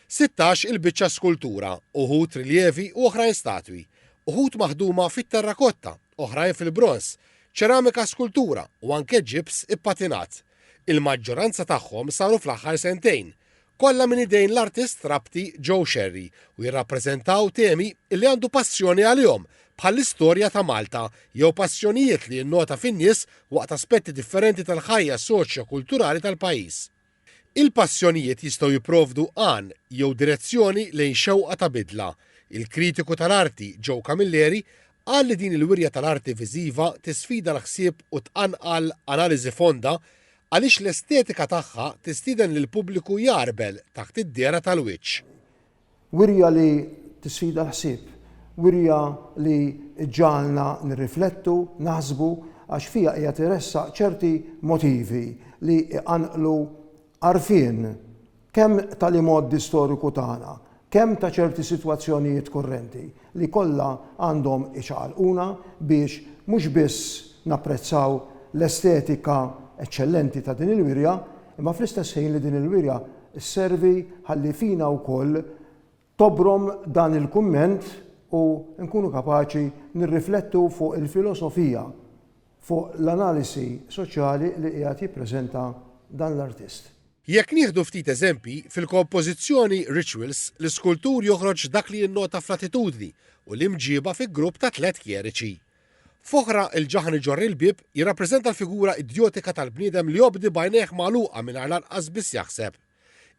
16 il-biċċa skultura, uħud riljevi u oħrajn statwi, uħud maħduma fit-terrakotta, oħrajn fil-bronż, ċeramika skultura u anke ġibs ippatinat. Il-maġġoranza tagħhom saru fl-aħħar sentejn, kollha minn idejn l-artist Rabti Joe Scerri u jirrappreżentaw temi li għandu passjoni għalihom bħall-istorja ta' Malta jew passjonijiet li jinnota fin-nies waqt aspetti differenti tal-ħajja soċjo-kulturali tal-pajjiż. Il-passjonijiet jistgħu jipprovdu għan jew direzzjoni lejn xewqa ta' bidla. Il-kritiku tal-arti Joe Camilleri qal li din il-wirja tal-arti viżiva tisfida l-ħsieb u tqanqal analiżi fonda għaliex l-estetika tagħha tistieden lill-pubbliku jgħarbel taħt id-dehra tal-wiċċ. Wirja li tisfida l-ħsieb, wirja li ġġagħalna nirriflettu, naħsbu, għax fiha qiegħed iressaq ċerti motivi li jqanqlu għarfien kemm tal-imgħoddi storiku tagħna, kemm ta' ċerti sitwazzjonijiet kurrenti li kollha għandhom iċaqalquna biex mhux biss napprezzaw l-estetika eċċellenti ta' din il-wirja, imma fl-istess ħin li din il-wirja sservi ħalli fina wkoll tobrom dan il-kumment u nkunu kapaċi nirriflettu fuq il-filosofija, fuq l-analisi soċjali li qiegħed jippreżenta dan l-artist. Jekk nieħdu ftit eżempji, fil-kompożizzjoni Rituals l-iskultur joħroġ dak li jinnota fl-attitudni u l-imġieba fi grupp ta' tlett kjeriċi. F'oħra, il-ġaħan iġorr il-bieb jirrappreżenta l-figura idjotika tal-bniedem li jobdi b'għajnejh magħluqa mingħajr lanqas biss jaħseb.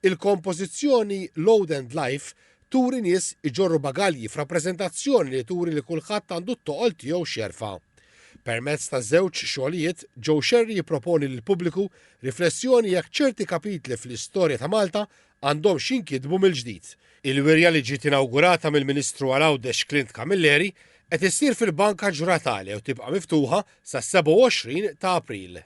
Il-kompożizzjoni Load and Life turi nies iġorru bagalji f'rappreżentazzjoni li turi li kulħadd għandu t-toqol tiegħu x'jerfa'. Permezz ta' żewġ xogħlijiet, Joe Scerri jipproponi lill-pubbliku riflessjoni jekk ċerti kapitli fl-istorja ta' Malta għandhomx jinkitbu mill-ġdid. Il-wirja li ġiet inawgurata mill-Ministru għal Għawdex Clint Camilleri qed issir fil-Banka Ġuratale u tibqa' miftuħa sas-27 ta' April.